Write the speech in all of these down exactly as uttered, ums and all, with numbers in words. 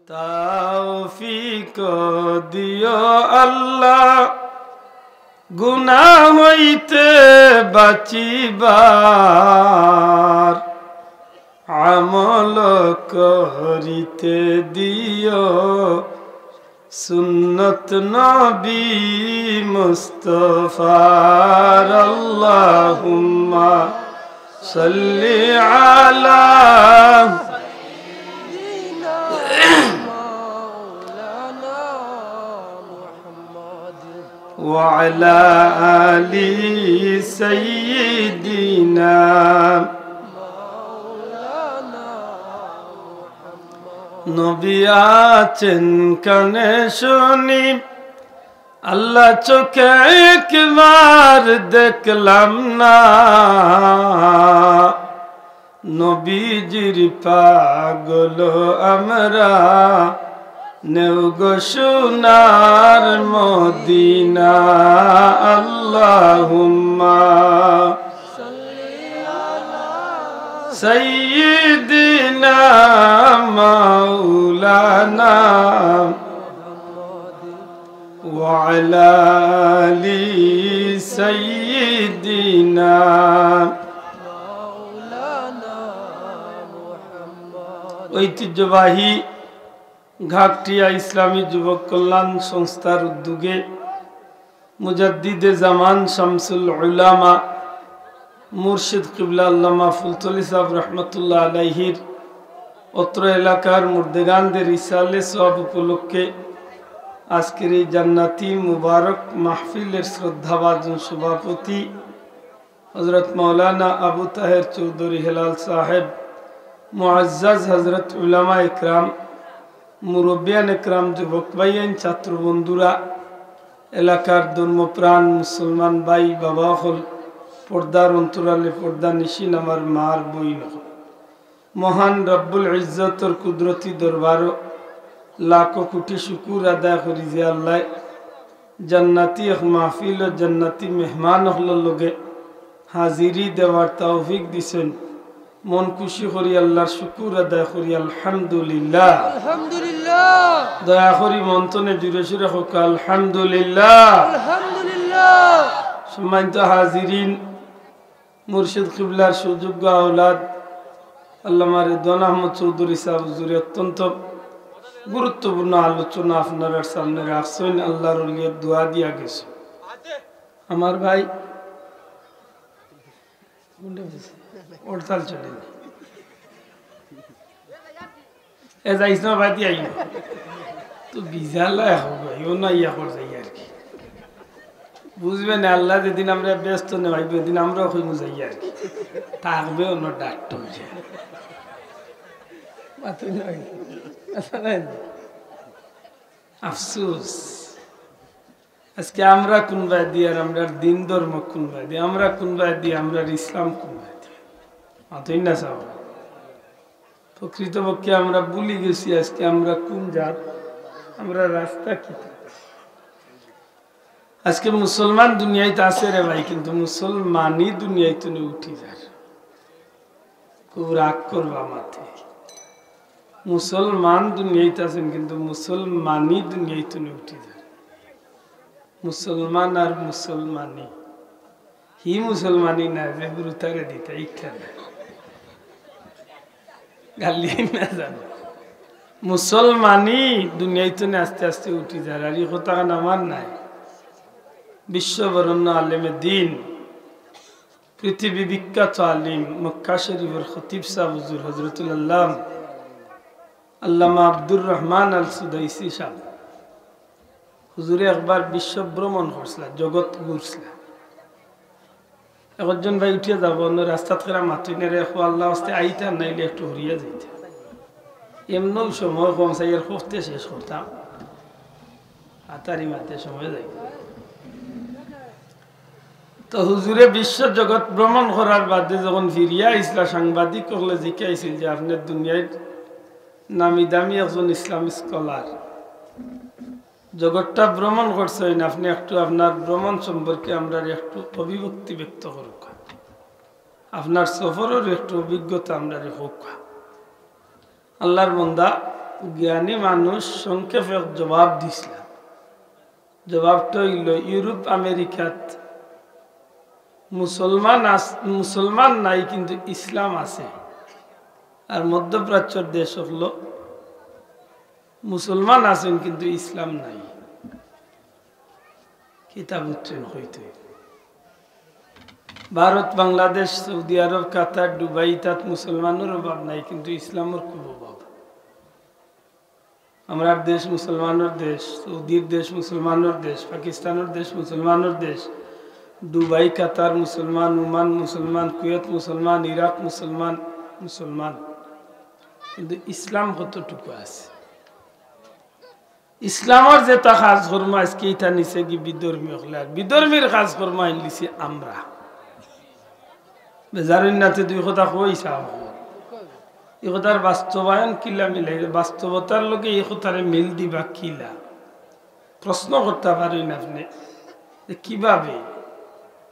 তৌফিক দিও আল্লাহ, গুনাহ হইতে বাঁচিবার, আমল করিতে দিও সুন্নত নবী মুস্তফার। আল্লাহুম্মা সাল্লি আলা ওয়া আলা আলি সাইয়্যিদিনা। নবী আছেন কানে শুনি, আল্লাহ চোখে একবার দেখলাম না। নবীজির পাগল আমরা, নেও গো সোনার মদিনা। আল্লাহুম্মা সাইয়্যিদিনা মাওলানা ওয়া আলা আলি সাইয়্যিদিনা। ঐতিহ্যবাহী ঘাগটিয়া ইসলামী যুবক কল্যাণ সংস্থার উদ্যোগে মুজাদ্দিদে জামান শামসুল উলামা মুর্শিদ কিবলা আল্লামা ফুলতলি সাহেব রহমতুল্লাহ আলাইহির অত্র এলাকার মুর্দেগানদের ইসালে সওয়াব উপলক্ষে আজকের এই জান্নাতি মুবারক মাহফিলের শ্রদ্ধাভাজন সভাপতি হযরত মাওলানা আবু তাহের চৌধুরী হেলাল সাহেব, মুআজ্জাজ হযরত উলামা একরাম, মুরব্বিয়ান একরাম, যুবক ভাইয়াইন, ছাত্র বন্ধুরা, এলাকার ধর্মপ্রাণ মুসলমান ভাই বাবা অকল, পর্দার অন্তরালে পর্দানিশীন আমার মার বইন অকল, মহান রব্বুল ইজ্জতর কুদরতি দরবারো লাখো কোটি শুকুর আদায় করি যে আল্লায় জান্নাতি এক মাহফিল ও জান্নাতি মেহমান অকলর লগে হাজিরি দেওয়ার তৌফিক দিছইন। মন খুশি করি আল্লাহর শুকুর আদায় করি, আলহামদুলিল্লাহ। আলহামদুলিল্লাহ। দয়া করি মন তনে জুরে সুরে কউক্কা, আলহামদুলিল্লাহ। আলহামদুলিল্লাহ। সম্মানিত হাজিরিন, মুর্শিদ কিবলার সুযোগ্য আওলাদ আল্লামা রেদওয়ান আহমদ চৌধুরী সাহেব হুজুরে অত্যন্ত গুরুত্বপূর্ণ আলোচনা আপনারার সামনে রাখছইন, আল্লাহর ওলিয়র দোয়া দিয়া গেছইন। আমার ভাই, হরতাল চলে না। এ যাইস না, বাদ আইও। তো বিজালা হোক, ইও না ইয়া কর যাই আর কি। বুঝবে না, আল্লাহ যেদিন আমরা ব্যস্ত নেওয়াইব, এদিন আমরাও কইমু যাই আর কি। থাকবে অন্য ডাক্তার। মাথা নয়। আফসোস। আজকে আমরা কোন বায়দি আর আমরার দিন ধর্ম কোন বায়দি, আমরা কোন বায়দি, আমরার ইসলাম কোন বায়দি? মাতইন না সাব। প্রকৃতপক্ষে আমরা ভুলি গেছি আজকে আমরা কোন জাত, আমরা রাস্তা কি। আজকে মুসলমান দুনিয়াইত আছে রে ভাই, কিন্তু মুসলমানি দুনিয়াইত নে উঠি যার। খুব রাগ করবা মাতে। মুসলমান দুনিয়াইত আছেন, কিন্তু মুসলমানি দুনিয়াইত নে উঠি যার। মুসলমান আর মুসলমানি। হি মুসলমানি না, যে গুরু তারে দিতা, ইচ্ছা না। গালি না জানো। মুসলমানি দুনিয়াইত নে আস্তে আস্তে উঠি যার। আর ই কথাখান আমার নায়। বিশ্ববরণ্য আলেমে দিন, পৃথিবী বিখ্যাত আলিম, মক্কা শরীফর খতিব সাব হুজুর হজরতুল আল্লাম আল্লামা আব্দুর রহমান আল সুদাইসি সাব। হুজুরে একবার বিশ্ব ভ্রমণ করছিলা, জগৎ ঘুরছিলা। একজন ভাই উঠিয়া যাবো, অন্য রাস্তাত কেরা মাতইন রে, কো আল্লাহ আস্তে আইতা, নাইলে একটু হরিয়া যাইতা। এমনও সময় কম চাই, এর হফতে শেষ করতাম। আতারি মাতে সময় যাই। তো হুজুরে বিশ্ব জগৎ ভ্রমণ করার বাদে যখন ফিরিয়া আইসলা, সাংবাদিক অকলে জিকাইছিল যে, "আপনে দুনিয়ার নামি দামি একজন ইসলাম স্কলার, জগৎটা ভ্রমণ করছইন, আপনে একটু আপনার ভ্রমণ সম্পর্কে আমরারে একটু অভিব্যক্তি ব্যক্ত করউক্কা, আপনার সফরর একটু অভিজ্ঞতা আমরারে কউক্কা।" আল্লাহর বন্দা জ্ঞানী মানুষ সংক্ষেপে জবাব দিছলা। জবাবটা অইলো, ইউরোপ আমেরিকাত মুসলমান আছ-, মুসলমান নাই, কিন্তু ইসলাম আছে। আর মধ্যপ্রাচ্যর দেশ অকলো মুসলমান আছইন, কিন্তু ইসলাম নাই। কিতা বুঝছইন কইতে? ভারত, বাংলাদেশ, সৌদি আরব, কাতার, দুবাই, তাত মুসলমানর অভাব নাই, কিন্তু ইসলামর খুব অভাব। আমরার দেশ মুসলমানর দেশ, সৌদির দেশ মুসলমানর দেশ, পাকিস্তানর দেশ মুসলমানর দেশ, দুবাই, কাতার মুসলমান, ওমান মুসলমান, কুয়েত মুসলমান, ইরাক মুসলমান, মুসলমান। কিন্তু ইসলাম কতটুকু আছে? ইসলামর যেটা কাজ কর্ম আজকে ইটা নিছে কি বিধর্মী অকলে, আর বিধর্মীর কাজ কর্ম আইন দিছি আমরা। বেজার অইন না তে দুই কথা কইছা। এই কথার বাস্তবায়ন কিলা মিলে? বাস্তবতার লগে এই কথারে মিল দিবা কিলা? প্রশ্ন করতা পারইন আপনে যে কিভাবে?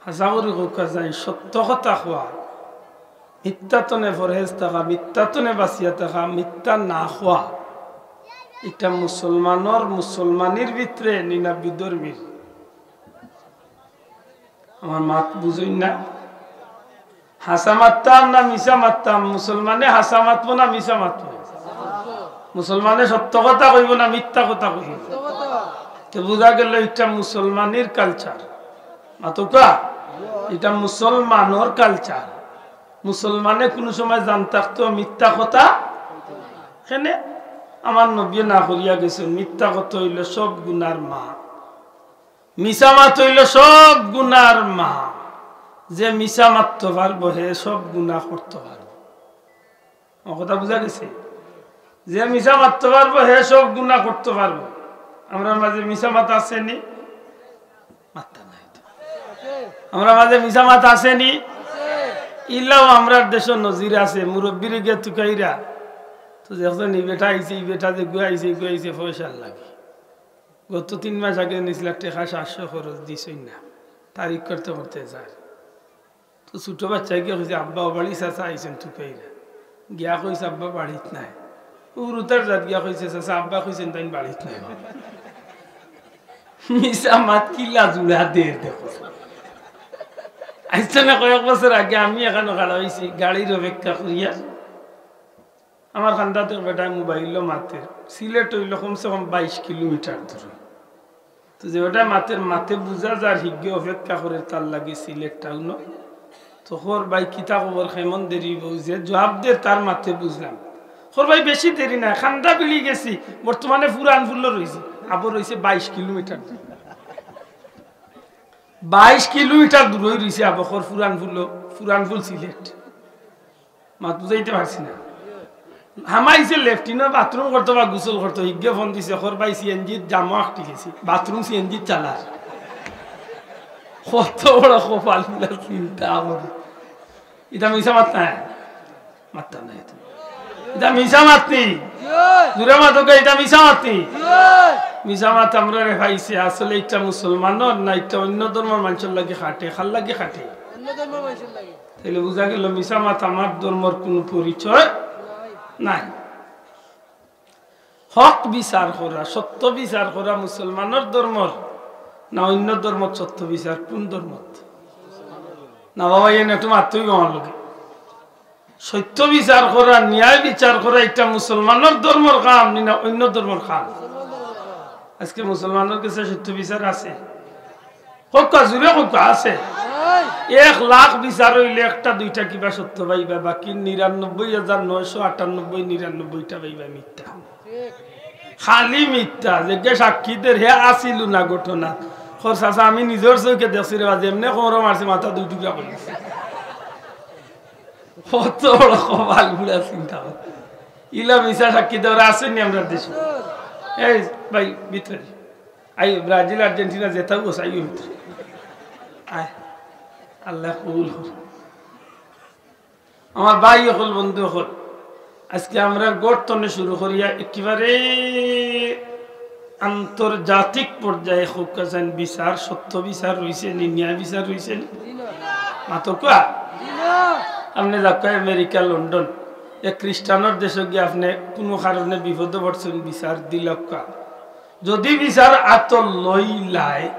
হাছা করি কউক্কা চাইন, সত্য কথা কওয়া, মিথ্যা তনে পরহেজ থাকা, মিথ্যা তনে বাঁচিয়া থাকা, মিথ্যা না কওয়া, ইটা মুসলমানর, মুসলমানির ভিতরে নি না বিধর্মীর? আমার মাত বুঝইন না? হাছা মাততাম না মিছা মাততাম? মুসলমানে হাছা মাতবো না মিছা মাতবো? মুসলমানে সত্য কথা কইবো না মিথ্যা কথা কইবো? তে বুঝা গেল ইটা মুসলমানির culture। মাতউক্কা, ইটা মুসলমানর culture। মুসলমানে কুনু সময় জান থাকতো মিথ্যা কথা? কেনে? আমার নবীয়ে না করিয়া গেছইন, মিথ্যা কথা অইলো সব গুনার মা। মিছা মাত অইলো সব গুনার মা। যে মিছা মাততো পারবো, হে সব গুনা করতো পারবো। আমার কথা বুঝা গেছে? যে মিছা মাততো পারবো, হে সব গুনা করতো পারবো। আমরার মাঝে মিছা মাত আছে নি? মাততা নাই তো। আমরার মাঝে মিছা মাত আছে নি? ইলাও আমরার দেশো নজির আছে, মুরব্বিরে গিয়া তুকাইরা। তো দেখছো নি, বেটা আইছে, ই বেটা যে গুয়া আইছে, গুয়া আইছে, পয়সার লাগি। গত তিন মাস আগে নিছলা টেকা সাতশো, খরচ দিছইন না, তারিখ করতে করতে যার। তো ছোট বাচ্চায় গিয়া কইছে, "আব্বা, ও বাড়ি চাচা আইছইন তুকাইরা।" গিয়া কইছে, "আব্বা বাড়িত নাই।" উরুতার জাত গিয়া কইছে, "চাচা, আব্বা কইছইন তাইন বাড়িত নাই।" মিছা মাত কিলা জুড়া দের দেখো। আইজ না কয়েক বছর আগে আমি এখানো খাড়া অইছি, গাড়ির অপেক্ষা করিয়া। আমার কান্দাত এক বেটায় মোবাইলো মাতের, সিলেট অইলো কমসে কম বাইশ কিলোমিটার দূরে। তো যে বেটায় মাতের, মাতে বুঝা যার হিগে অপেক্ষা করের তার লাগি সিলেট টাউনো। তো কর ভাই, কিতা খবর, কেমন দেরি অইবো? যে জবাব দের তার মাতে বুঝলাম। কর ভাই, বেশি দেরি না, কান্দা বিলি গেছি, বর্তমানে পুরান ফুলো রইছি, আবো রইছে বাইশ কিলোমিটার দূরে। বাইশ কিলোমিটার দূরই রইছে আবো, কর পুরান ফুলো, পুরান ফুল সিলেট। মাত বুঝাইতে পারছি না। হামাইছে লেট্রিনো বাথরুম করতো বা গোসল করতো, হিগে ফোন দিছে, কর ভাই সিএনজি জামো আটকি গেছি, বাথরুম সিএনজি চালার। কত বড় কপাল বুলা চিন্তা আমার। ইটা মিছা মাত নায়? মাততা নায় তো। ইটা মিছা মাত নি? জুরে মাতউক্কা, ইটা মিছা মাত নি? মিছা মাত আমরারে পাইছে। আসলে ইটা মুসলমানর না, ইটা অইন্য ধর্মর মানষর লাগি খাটে। কার লাগি খাটে? অইন্য ধর্মর মানষর লাগি। তাইলে বুঝা গেল মিছা মাত আমার ধর্মর কুনু পরিচয় নাই। হক বিচার করা, সত্য বিচার করা মুসলমানর ধর্মর না অইন্য ধর্মত সত্য বিচার? কুন ধর্মত? না বাবা, এনে একটু মাততে অইবো আমার লগে। সত্য বিচার করা, ন্যায় বিচার করা, ইটা মুসলমানর ধর্মর কাম নি না অইন্য ধর্মর কাম? আজকে মুসলমানর গেছে সত্য বিচার আছে? কউক্কা, জুরে কউক্কা, আছে? এক লাখ বিচার অইলে একটা দুইটা কিবা সত্য পাইবা, বাকি নিরানব্বই হাজার নয়শো আটানব্বই, নিরানব্বইটা পাইবা মিথ্যা। খালি মিথ্যা। যেগে সাক্ষী দের হে আছিল না ঘটনা। কর চাচা, আমি নিজর চউখে দেখছি রে বা, যেমনে কোমরো মারছে মাথা দুই টুকরা করি দিছে। কত বড় কপাল বুলা চিন্তা কর। ইলা মিছা সাক্ষী দেওরা আছে নি আমরার দেশো? এই ভাই, ভিতরে আই, ব্রাজিল, আর্জেন্টিনা যেতাউ আছে, আইও ভিতরে। আয়, আল্লায় কবুল করুক। আমার ভাই অকল, বন্ধু অকল, আজকে আমরার ঘর তনে শুরু করিয়া একেবারে আন্তর্জাতিক পর্যায়ে কউক্কা চাইন বিচার, সত্য বিচার রইছে নি, ন্যায় বিচার রইছে নি? মাতউক্কা। আপনে যাউক্কা আমেরিকা, লন্ডন, এক খ্রিস্টানর দেশো গিয়া আপনে কুনু কারণে বিপদো পড়ছইন, বিচার দিলাউক্কা। যুদি বিচার আতো লইলায়,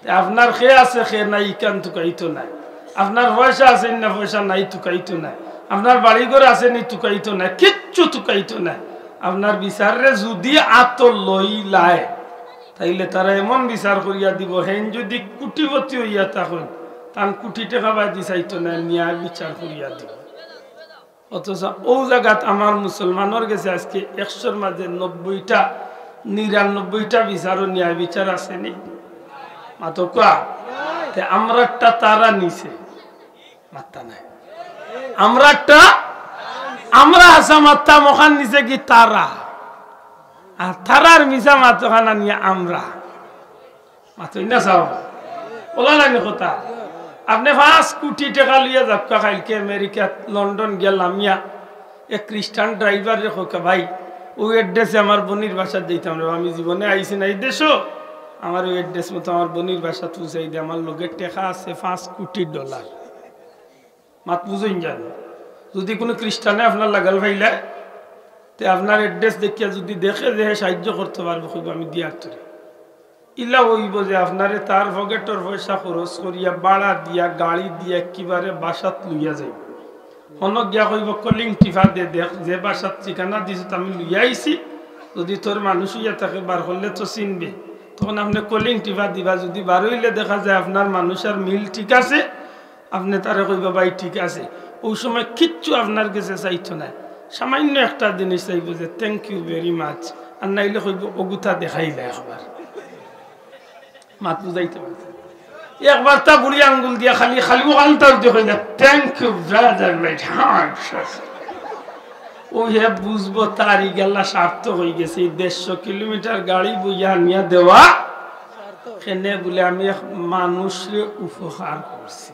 তে আপনার কে আছে কে নাই ইখান তুকাইতো নায়, আপনার পয়সা আছে নি না পয়সা নাই তুকাইতো নায়, আপনার বাড়িঘর আছে নি তুকাইতো নায়, কিচ্ছু তুকাইতো নায়। আপনার বিচাররে যুদি আতো লইলায়, তাইলে তারা এমন বিচার করিয়া দিবো, হেইন যুদি কুটিপতি অইয়া থাকইন, তান কুটি টেকা বায়দি চাইতো নায়, ন্যায় বিচার করিয়া দিবো। অথচ অউ জাগাত আমার মুসলমানর গেছে আইজকে একশোর মাঝে নব্বইটা, নিরানব্বইটা বিচারও ন্যায় বিচার আছে নি? মাতউক্কা। তে আমরারটা তারা নিছে, মাত্তা নাই। আমরারটা, আমরা হাছা মাততাম, অখান নিছে কি তারা? আর তারার মিছা মাত অখান আনিয়া আমরা মাতইন না চাও। অলা নায়নি কথা? আপনে পাঁচ কুটি টেকা লইয়া যাউক্কা, কাইলকে আমেরিকা, লন্ডন গিয়া লামিয়া এক খ্রিস্টান ড্রাইভাররে কউক্কা, "ভাই, অউ এড্রেসে আমার বইনর বাসাত যাইতাম রে, আমি জীবনে আইছি না ই দেশো, আমার অউ এড্রেস মতো আমার বইনর বাসাত পৌঁছাই দে, আমার লগে টেকা আছে পাঁচ কুটি ডলার।" মাত বুঝইন জানো? যুদি কুনু খ্রিস্টানে আপনার লাগাল পাইলায়, তে আপনার এড্রেস দেখিয়া যুদি দেখে যে হে সাহায্য করতো পারবো, কইবো, "আমি দিয়ার তোরে।" ইলা অইবো যে আপনারে তার পকেটর পয়সা খরচ করিয়া, ভাড়া দিয়া, গাড়ি দিয়া একেবারে বাসাত লইয়া যাইবো। হনো গিয়া কইবো, "কলিং টিপা দে, দেখ যে বাসাত ঠিকানা দিছত আমি লইয়া আইছি, যুদি তোর মানুষ অইয়া থাকে বার করলে তো চিনবে।" তখন আপনে কলিং টিপা দিবা, যুদি বার অইলে দেখা যায় আপনার মানুষ আর মিল ঠিক আছে, আপনে তারে কইবা, "ভাই, ঠিক আছে।" অউ সময় কিচ্ছু আপনার গেছে চাইতো নায়, সামাইন্য একটা জিনিস চাইবো যে, "Thank you very much," আর নাইলে কইবো, "অগুতা দেখাইলা একবার।" মাত বুঝাইতে পারছি? একবারতা বুড়ি আঙ্গুল দিয়া খালি, খালি অখানতাউ দিয়া কইলা, "Thank you, brother, mate." হ্যাঁ, আচ্ছা, আচ্ছা। অউ হে বুঝবো তার ই গেলা সার্থক অইগেছে, ই দেড়শো কিলোমিটার গাড়ি বইয়া আনিয়া দেওয়া। কেনে বুলে, "আমি এক মানুষরে উপকার করছি।"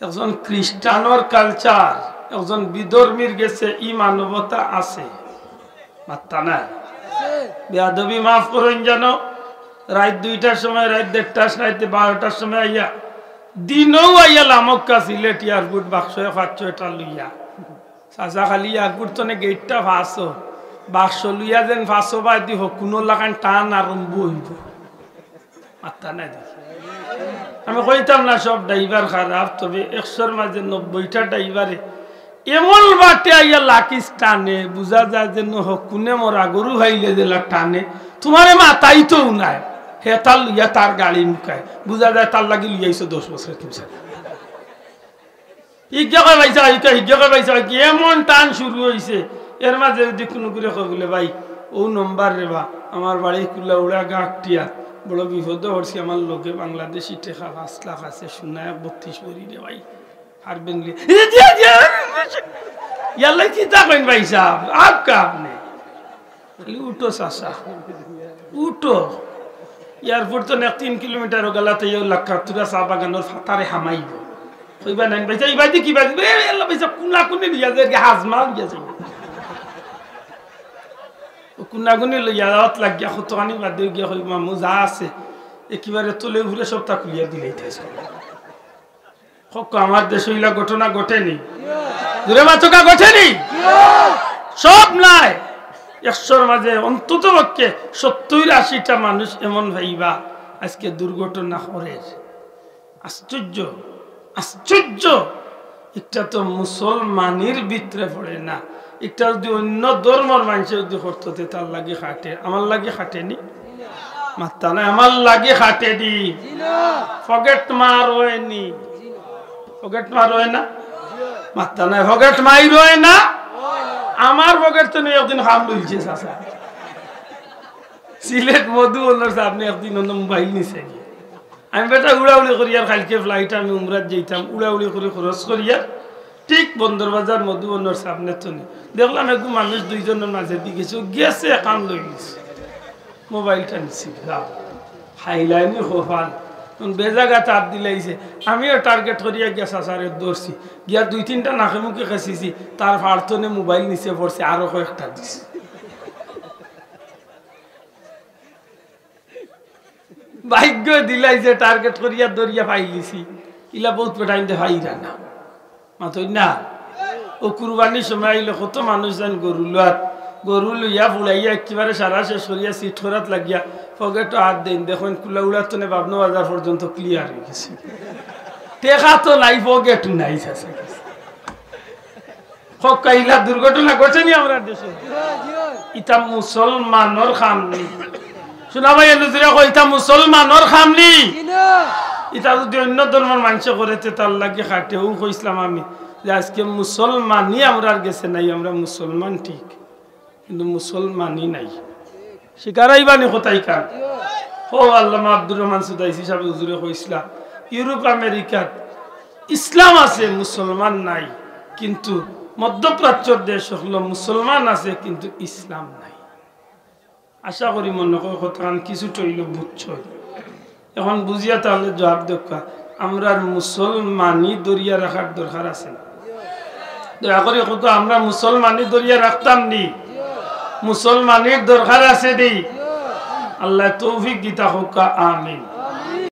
একজন খ্রিস্টানর কালচার, একজন বিধর্মীর গেছে ই মানবতা আছে? মাত্তা নাই। বেয়াদবি মাফ করইন জানো, রাইত দুইটার সময়, রাইত দেড়টার, রাইত বারোটার সময় আইয়া, দিনও আইয়া লামক্কা সিলেট এয়ারপোর্ট বাক্স পাঁচ ছয়টা লইয়া। চাচা খালি এয়ারপোর্ট তনে গেটটা ফাঁসো, বাক্স লইয়া যেন ফাঁসো বায়দি হকুনর লাখান টান আরম্ভ অইবো। মাত্তা নাই দেখি। আমি কইতাম না সব ড্রাইভার খারাপ, তবে একশোর মাঝে নব্বইটা ড্রাইভারে এমন বাটে আইয়া লাকিস টানে, বুঝা যায় যেন হকুনে মরা গরু খাইলে যেলা টানে। তুমারে মাতাইতোউ নায়, হে তার লইয়া তার গাড়ি মুকায়, বুঝা যায় তার লাগি লইয়া আইছো দশ বছরে তুমি। ইগিয়ে কয়, "ভাইসাব, ইগিয়ে কয়, ভাইসাব, কি এমন টান শুরু অইছে?" এর মাঝে যুদি কুনুগুরে কয় বুলে, "ভাই, অউ নম্বর রে বা, আমার বাড়ি কুলাউড়া গাঁকটিয়া, বড় বিপদো পড়ছি, আমার লগে বাংলাদেশি টেকা পাঁচ লাখ আছে, সোনা এক বত্রিশ ভরি রে ভাই, পারবেন নি?" ইয়াল্লা কিতা কইন ভাইসাব, আপকা আপনে। খালি উঠো চাচা, উঠো। এয়ারপোর্ট তনে এক তিন কিলোমিটার অউ গেলাতে ইয়ে লাক্কাতুরা চা বাগানর ফাতারে হামাইবো। কইবা নায়, "ভাইসাব, ইবাদি কিবাদি?" এ, আল্লাহ ভাইসাব, কুনাকুনি লইয়া যায়, এরকে হাজমা লইয়া যায়। অউ কুনাকুনি লইয়া যাওয়াত লাগিয়া কতখানি বাদে গিয়া কইবো, "মামু যা আছে, একেবারে তলে উপরে সবতা খুলিয়া দিলাইতাছে।" হক, আমার দেশো ইলা ঘটনা ঘটেনি? জোরে মাতকা, ঘটেনি? সব নায়। একশোর মাঝে অন্তত পক্ষে সত্তইর আশিটা মানুষ এমন পাইবা, আইজকে দুর্ঘটনা করের। আশ্চর্য, আশ্চর্য। ইটা তো মুসলমানির ভিতরে পড়ে না। ইটা যুদি অইন্য ধর্মর মানষে যুদি করতো, তে তার লাগি খাটে, আমার লাগি খাটেনি? মাত্তা নাই, আমার লাগি খাটেনি। পকেট মার অয়নি, পকেট মার অয় না? মাত্তা নাই, পকেট মাইর অয় না? আমার পকেট তনে একদিন কাম লইছে চাচা। সিলেট মধুবনর সামনে একদিন অন্য মোবাইল নিছে। আমি বেটা উড়াউড়ি করিয়ার কাইলকে ফ্লাইটে আমি উমরাত যাইতাম, উড়াউড়ি করি খরচ করিয়ার ঠিক বন্দরবাজার মধুবনর সামনে তনে দেখলাম এগু মানুষ দুইজনর মাঝেদি গেছে, গেছে কাম লই গেছে, মোবাইলটা নিছে, যাও। হাইলাইনি কপাল, অখন বেজাগা তার দিলাইছে। আমিও টার্গেট করিয়া গিয়া চাচারে ধরছি, গিয়া দুই তিনটা নাকে মুখে খেছিছি, তার ফাড়তনে মোবাইল নিচে পড়ছে, আরো কয়েকটা দিছে। ভাগ্য দিলাই যে টার্গেট করিয়া ধরিয়া পাইলিছি, ইলা বউত বেটাইন্তে পাইরা না। মাতইন না? অউ কুরবানির সময় আইলে কত মানুষ যাইন গরু লওয়াত, গরু লইয়া ফুড়াইয়া একেবারে সারা শেষ করিয়া সিট করাত লাগিয়া পকেটো হাত দেইন, দেখইন কুলা উড়াত থনে বাবনা বাজার পর্যন্ত ক্লিয়ার অইগেছে। টেকা তো নাই, পকেটো নাই, চাচা। কউক্কা, ইলা দুর্ঘটনা ঘটেনি আমরার দেশো? ইতা মুসলমানর কাম নি। শুনা ভাই, এনু জুরে কও, ইতা মুসলমানর কাম নি। ইতা যুদি অইন্য ধর্মর মানষে করে, তে তার লাগি খাটে। অউ কইছলাম আমি যে আইজকে মুসলমানি আমরার গেছে নাই, আমরা মুসলমান ঠিক, কিন্তু মুসলমানি নাই। স্বীকার অইবা নি কথাখান? অউ আল্লামা আব্দুর রহমান সুদাইসি সাবে হুজুরে কইছলা, ইউরোপ আমেরিকাত ইসলাম আছে, মুসলমান নাই, কিন্তু মধ্যপ্রাচ্যর দেশ অকলো মুসলমান আছে, কিন্তু ইসলাম নাই। আশা করি মনো কয় কথাখান কিছুটা অইলেও বুঝছো। অখন বুঝিয়া তাইলে জুয়াব দেউক্কা, আমরার মুসলমানি ধরিয়া রাখার দরকার আছে নি? দয়া করি কউক্কা, আমরা মুসলমানি ধরিয়া রাখতাম নি? মুসলমানির দরকার আছে নি? আল্লায় তৌফিক দিতা কউক্কা, আমিন।